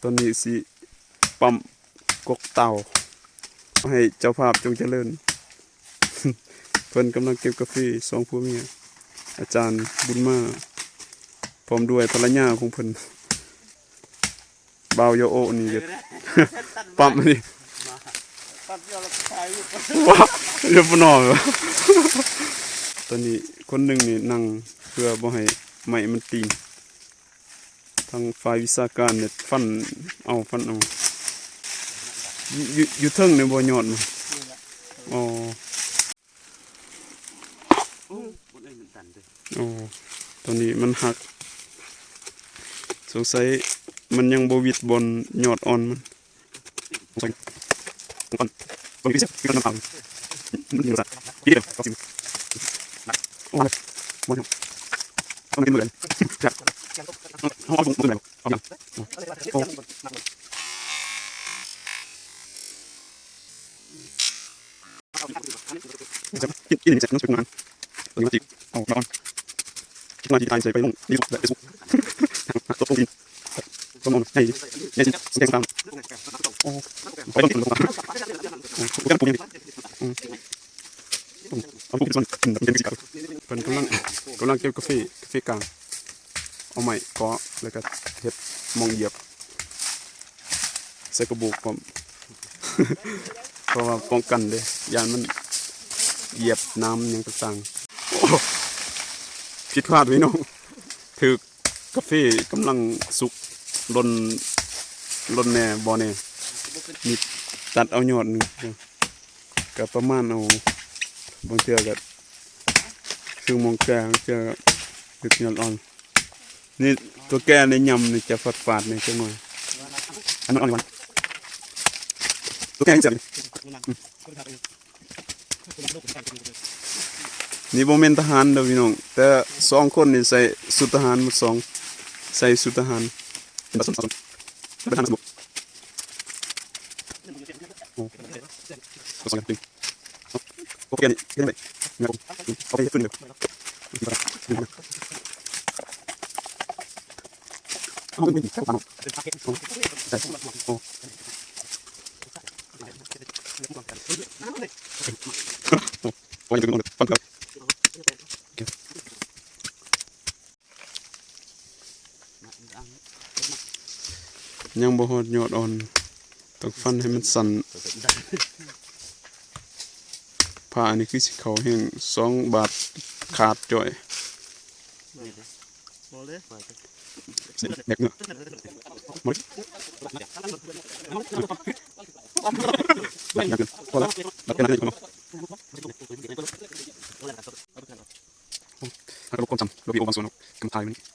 ຕອນນີ້ຊິປ້ຳກົກເຕົາ ໃຫ້ເຈົ້າພາບຈົ່ງຈະເລີນ ເພິ່ນກຳລັງເກັບກາເຟ ສອງຜົວເມຍ ອາຈານບຸນມາ ພ້ອມດ້ວຍພັນລະຍາຂອງເພິ່ນ. ບ່າວໂຍໂອະນີ້ ເອີ ປ້ຳນີ້ ວ້າວ ເອີ ບໍ່ນອນ. ຕອນນີ້ຄົນໜຶ່ງນີ້ນັ່ງເພື່ອບໍ່ໃຫ້ໄມ້ມັນຕີງ ທາງຝ່າຍວິຊາການນີ້ຟັນເອົາ ຟັນເອົາ ຢູ່ ຢູ່ ຢູ່ເທິງນີ້ບໍ່ຍອດມັນ? ອໍ ອໍ ຕອນນີ້ມັນຫັກ ສົງໄສມັນຍັງບໍ່ຫວິດບ່ອນຍອດອ່ອນມັນ. ເພິ່ນກຳລັງ ກຳລັງເກັບກາເຟ ກາເຟກາງ ເອົາໄມ້ເກາະ ແລ້ວກໍເຮັດໝ່ອງຢຽບ ໃສ່ກະໂບກພ້ອມ ເພາະວ່າປ້ອງກັນເດ້ ຢ້ານມັນຢຽບນ້ຳຫຍັງຕ່າງໆ. ໂອ້ ຜິດພາດພີ່ນ້ອງ ຖືກກາເຟກຳລັງສຸກ ຫຼົ່ນ ຫຼົ່ນແດ່ບໍ່ແດ່ ມີຕັດເອົາຍອດໜຶ່ງ ກໍປະມານເອົາ ບາງເທື່ອກໍຄືໝ່ອງແກ່ ບາງເທື່ອກໍຖືກຍອດອ່ອນ. ນີ້ຕົວແກ່ໃນຍຳນີ້ຈະຝາດໆແດ່ຈັກໜ່ອຍ ອັນນັ້ນອ່ອນນີ້ຫວານ ຕົວແກ່ຍັງແຊບຢູ່. ນີ້ບໍ່ແມ່ນທະຫານເດີພີ່ນ້ອງ ແຕ່ສອງຄົນນີ້ໃສ່ຊຸດທະຫານໝົດສອງ ໃສ່ຊຸດທະຫານ ເປັນປະຊາຊົນ ປະຊາຊົນ ປະຊາຊົນ. ໂອ້ ປະຊາຊົນຈິງ ໂອເຄ ນີ້ເຮັດໄດ້ ເອົາໄປເຮັດຟືນເດີ ເອົາໄປເຮັດຟືນເດີ. ຍັງບໍ່ຮອດຍອດອ່ອນ ຕ້ອງຟັນໃຫ້ມັນສັ້ນ. ຜ້າອັນນີ້ຄືຊິເຂົ້າແຮງ ສອງບາດຂາດຈ້ອຍ.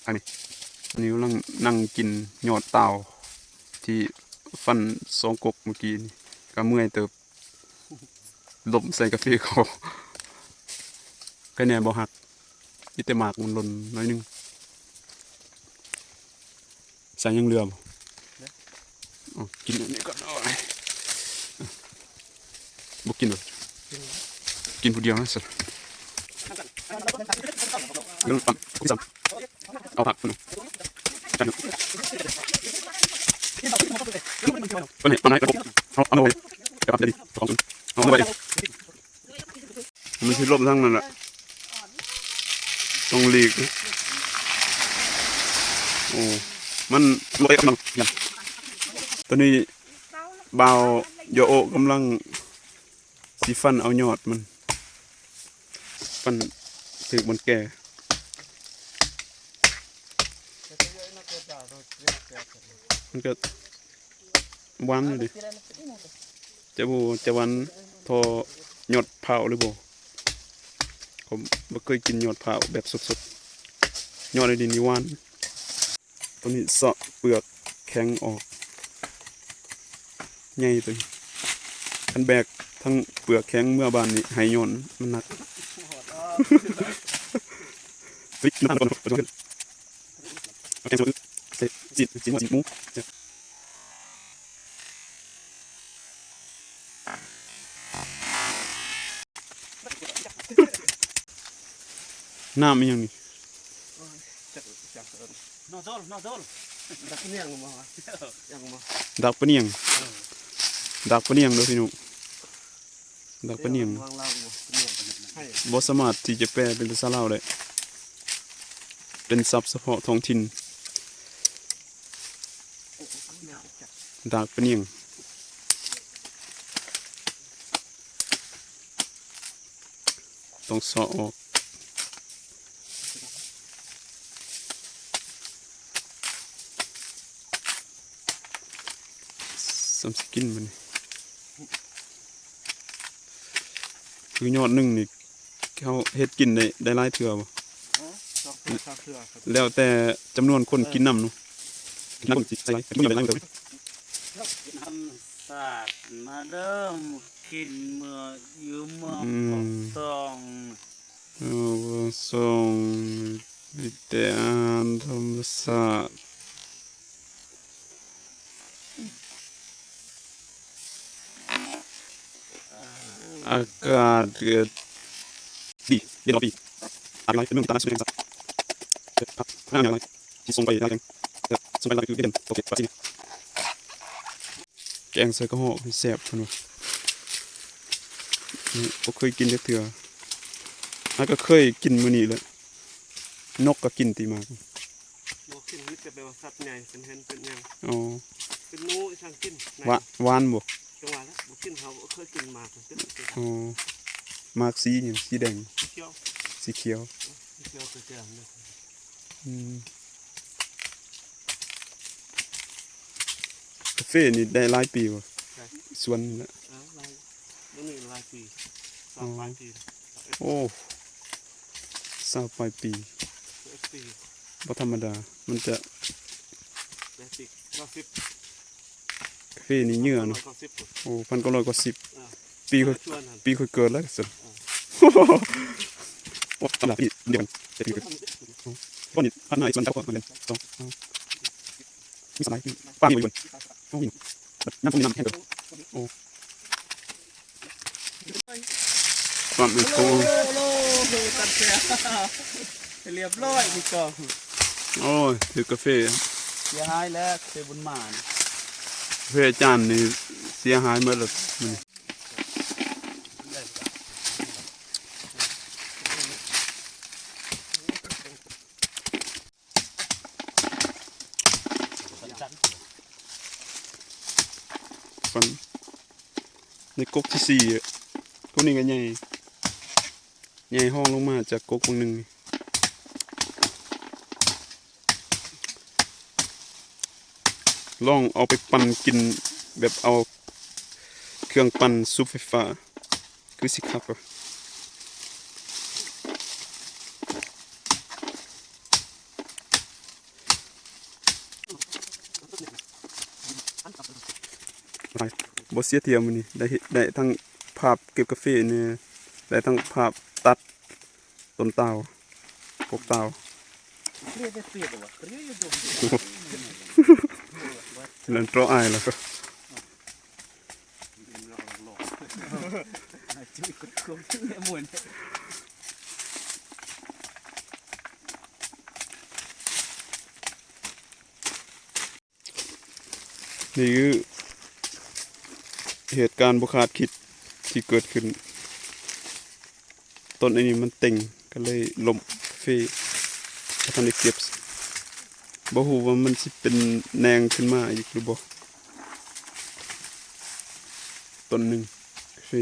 ອັນນີ້ກຳລັງນັ່ງກິນຍອດຕາວທີ່ຟັນສອງກົກມື້ກີ້ນີ້ ກໍເມື່ອຍເຕີບ ລົ້ມໃສ່ກາເຟເຂົາ ໄຄແນ່ບໍ່ຫັກ ມີແຕ່ໝາກມັນຫຼົ່ນໜ້ອຍໜຶ່ງ. ໃສ່ຍັງເຫຼືອບໍ່? ເອີ ກິນອັນນີ້ກ່ອນ ໂອ້ຍ ບໍ່ກິນເດີ ກິນຜູ້ດຽວນະຊັ້ນ. ເລື່ອງປັນທີ່ສາມ ເອົາຜັກເພິ່ນ ເພິ່ນໃຫ້ປານໃດກໍ ເອົາ ເອົາມາໄວ້ ເອົາມາໄວ້ ມັນຊິລົບທາງນັ້ນແຫຼະ ຕ້ອງຫຼີກ. ໂອ້ ມັນລົບໄປມັນ ຕອນນີ້ບ່າວໂຍໂອະກຳລັງຊິຟັນເອົາຍອດມັນ ຟັນຖືກມັນແກ່ ມັນກໍ ຫວານຢູ່ເດ ຈະບໍ່ ຈະຫວານທໍ່ຍອດພ້າວຫຼືບໍ່? ຂ້ອຍບໍ່ເຄີຍກິນຍອດພ້າວແບບສົດໆ ຍອດໃນດິນນີ້ຫວານ. ຕອນນີ້ເຊາະເປືອກແຂງອອກ ໃຫຍ່ຕົວນີ້ ຄັນແບກທັງເປືອກແຂງເມືອບ້ານນີ້ໄຫ້ຍ້ອນມັນໜັກ. ນ້ຳອີ່ຫຍັງນີ້? ໂອ້ຍ ຈັກ ຈັກ ໂນໂຊລ ໂນໂຊລ. ດາກປະນຽງບໍ່ວະ? ຍັງບໍ່? ດາກປະນຽງ ເອີ ດາກປະນຽງເດີພີ່ນ້ອງ ດາກປະນຽງ ເອີ ວາງລາວບໍ່? ປະນຽງ ບໍ່ສາມາດທີ່ຈະແປເປັນພາສາລາວໄດ້ ເປັນສັບສະເພາະທ້ອງຖິ່ນ ດາກປະນຽງ. ຕ້ອງເຊາະອອກ ສ່ຳຊິກິນມັນ ຄືຍອດໜຶ່ງນີ້ ເຮົາເຮັດກິນໄດ້ ໄດ້ຫຼາຍເທື່ອບໍ່? ເອີ ສອງເທື່ອ ສາມເທື່ອ ແລ້ວແຕ່ຈຳນວນຄົນກິນນຳເນາະ ກິນນຳຄົນຊິໃສ່ຫຼາຍ ກິນໜ້ອຍໄດ້ຫຼາຍເທື່ອ. ທຳມະຊາດ ມາເດີ ກິນເມືອ ຢູ່ເມືອງ ອືມ ປາກຊ່ອງ ເອີ ປາກຊ່ອງ ມີແຕ່ອາຫານທຳມະຊາດ. ອາກາດກໍດີ ເຢັນຕະຫຼອດປີ ອາກາດເປັນເມືອງຕານສຸດແຫ່ງຊາດ ແລະ ພັກງາມຫຼາຍ ທີ່ສົ່ງໄປຫຼາຍແຫ່ງ ແລະ ສົ່ງໄປຫຼາຍຄືເອເດນ ໂອເຄ ບຣາຊິລ. ແກງໃສ່ກະຮອກນີ້ແຊບເພິ່ນວ່າ ນີ້ບໍ່ເຄີຍກິນຈັກເທື່ອ ຫາກະເຄີຍກິນມື້ນີ້ແຫຼະ. ນົກກໍກິນຕິໝາກ ບໍ່ກິນ ມີແຕ່ແບບວ່າສັດໃຫຍ່ ເປັນເຫັນເປັນຫຍັງ ອໍ ເປັນໜູ ອີ່ຫຍັງກິນ ຫວານ ຫວານບໍ່? ຈັ່ງຫວານລະ ບໍ່ກິນ ເຮົາບໍ່ເຄີຍກິນໝາກ. ອໍ ໝາກສີຫຍັງ? ສີແດງ ສີຂຽວ ສີຂຽວ ເອີ ສີຂຽວແຈ່ມໆ ອືມ ກາເຟນີ້ໄດ້ຫຼາຍປີບໍ່? ໃຊ່ ສວນນີ້ນະ ເອີ ຫຼາຍ ນີ້ຫຼາຍປີ ຊາວປາຍປີ ໂອ້ ຊາວປາຍປີ ສິບເອັດປີ ບໍ່ທຳມະດາ ມັນຈະ ແປດສິບ ເກົ້າສິບ ກາເຟນີ້ເຍອະເນາະ ເກົ້າສິບ ໂອ້ ພັນເກົ້າຮ້ອຍເກົ້າສິບ ເອີ ປີຂ້ອຍ ປີຂ້ອຍເກີດແລ້ວຊັ້ນ ເອີ ໂອ້ ຕຳລາປີດຽວກັນ ແຕ່ປີເກີດ ໂອ້ ຕອນນີ້ພັນຫ້າ ສອງ ເກົ້າ ເກົ້າ ສອງ ມີສະໄລ ປ້າມີບໍ່ຢູ່ເບິ່ງ ໂອ້ ມີ ນ້ຳ ນ້ຳແຫ້ງເດີ ໂອ້ ປັບໃຫ້ໂຄ ໂອ້ໂຫ ຕັດເສຍ ຮຽບຮ້ອຍ ນີ້ກໍ ໂອ້ຍ ຖືກກາເຟ ເສຍຫາຍແລ້ວ ເສຍບຸນມານ ກາເຟອາຈານນີ້ເສຍຫາຍໝົດແລ້ວ ຟັນ ໃນກົກທີສີ່ ພວກນີ້ກໍໃຫຍ່ ໃຫຍ່ຮອງລົງມາຈາກກົກບາງໜຶ່ງ ລອງເອົາໄປປັ່ນກິນ ແບບເອົາເຄື່ອງປັ່ນສູບໄຟຟ້າ ຄືຊິຄັກວະ ບໍ່ເສຍທ່ຽວມື້ນີ້ ໄດ້ເຮັດ ໄດ້ທັງພາບເກັບກາເຟແດ່ ໄດ້ທັງພາບຕັດຕົ້ນຕາວ ກົກຕາວ ນັ້ນເຕາະອ້າຍແລ້ວ. ນີ້ຄືເຫດການບໍ່ຄາດຄິດທີ່ເກີດຂຶ້ນ. ຕົ້ນອັນນີ້ມັນເຕັງ ກໍເລີຍລົ້ມ ກາເຟບໍ່ທັນໄດ້ເກັບ ບໍ່ຮູ້ວ່າມັນຊິເປັນແໜງຂຶ້ນມາອີກຫຼືບໍ່ ຕົ້ນໜຶ່ງ ກາເຟ.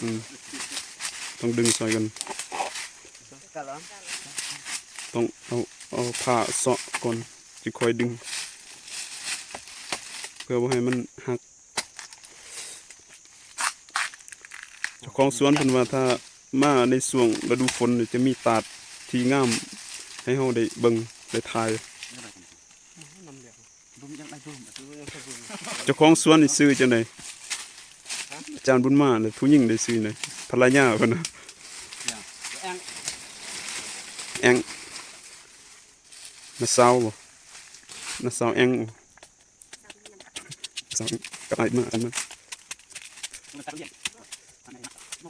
ອືມ ຕ້ອງດຶງຊ່ອຍກັນ ຕ້ອງເອົາ ເອົາຜ້າເຊາະກ່ອນ ຈຶ່ງຄ່ອຍດຶງ ເພື່ອບໍ່ໃຫ້ມັນຫັກ. ເຈົ້າຂອງສວນເພິ່ນວ່າ ຖ້າມາໃນຊ່ວງລະດູຝົນນີ້ ຈະມີຕາດທີ່ງາມໃຫ້ເຮົາໄດ້ເບິ່ງໄດ້ຖ່າຍ. ເຈົ້າຂອງສວນນີ້ຊື່ຈັ່ງໃດ? ອາຈານບຸນມາ ແລະ ຜູ້ຍິງໄດ້ຊື່ໃດ? ພັນລະຍາເພິ່ນນະ ແອງ ແອງ ນ້າສາວບໍ່? ນ້າສາວແອງບໍ່? ສາວແອງ ກັບອ້າຍມາ ອາຈານມາ. ມັນຕັດລຽນ ອັນໃດນະ? ໂອ້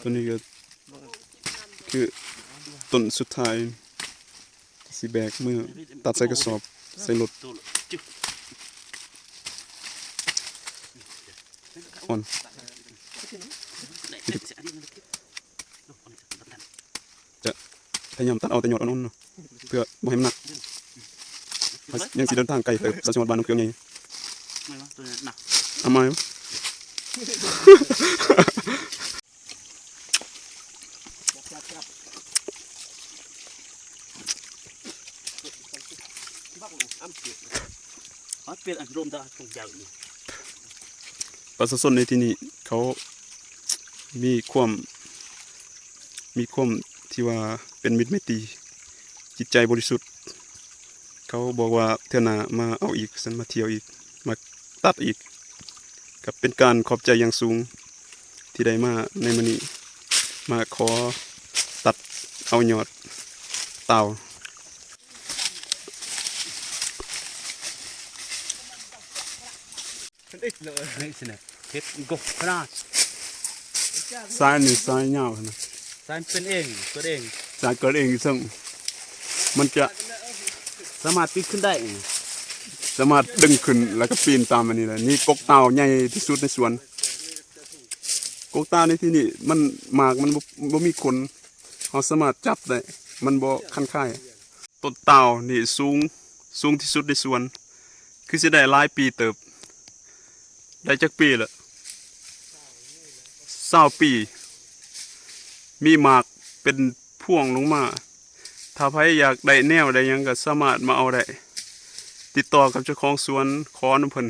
ຕົວນີ້ກໍຄືຕົ້ນສຸດທ້າຍ ຊິແບກມືຕັດໃສ່ກະສອບ ໃສ່ລົດ ອ່ອນ ຈະພະຍາຍາມຕັດເອົາແຕ່ຍອດອ່ອນໆເນາະ ເພື່ອບໍ່ໃຫ້ມັນໜັກ. ຍັງຊິເດີນທາງໄກເຕີບ ກວ່າຊິຮອດບ້ານນ້ອງເຄືອງໃຫຍ່. ເອົາມາ ປະຊາຊົນໃນທີ່ນີ້ເຂົາມີຄວາມ ມີຄວາມທີ່ວ່າເປັນມິດໄມຕີ ຈິດໃຈບໍລິສຸດ. ເຂົາບອກວ່າເທື່ອໜ້າມາເອົາອີກ ຊັ້ນມາທ່ຽວອີກ ມາຕັດອີກ ກໍເປັນການຂອບໃຈຢ່າງສູງທີ່ໄດ້ມາໃນມື້ນີ້ ມາຂໍຕັດເອົາຍອດຕາວ. ເຮັດເນາະ ເຮັດເນາະ ເຮັດກົກຂະໜາດ ສາຍນີ້ສາຍຍາວຫັ້ນນະ ສາຍເປັນເອງ ເກີດເອງ ສາຍເກີດເອງເຊິ່ງ ມັນຈະສາມາດປີນຂຶ້ນໄດ້ ສາມາດດຶງຂຶ້ນ ແລ້ວກໍປີນຕາມອັນນີ້ແຫຼະ. ນີ້ກົກຕາວໃຫຍ່ທີ່ສຸດໃນສວນ. ກົກຕາວໃນທີ່ນີ້ມັນ ໝາກມັນບໍ່ ບໍ່ມີຂົນ ເຮົາສາມາດຈັບໄດ້ ມັນບໍ່ຄັນຄາຍ. ຕົ້ນຕາວນີ້ສູງ ສູງທີ່ສຸດໃນສວນ ຄືຊິໄດ້ຫຼາຍປີເຕີບ. ໄດ້ຈັກປີລະ? ຊາວປີ. ມີໝາກເປັນພວງລົງມາ. ຖ້າໃຜຢາກໄດ້ແນວໄດ້ຫຍັງກໍສາມາດມາເອົາໄດ້. ຕິດຕໍ່ກັບເຈົ້າຂອງສວນ ຂໍນຳເພິ່ນ.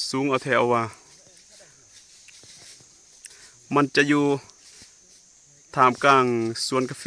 ສູງເອົາແທ້ເອົາວ່າ. ມັນຈະຢູ່ ທ່າມກາງສວນກາເຟ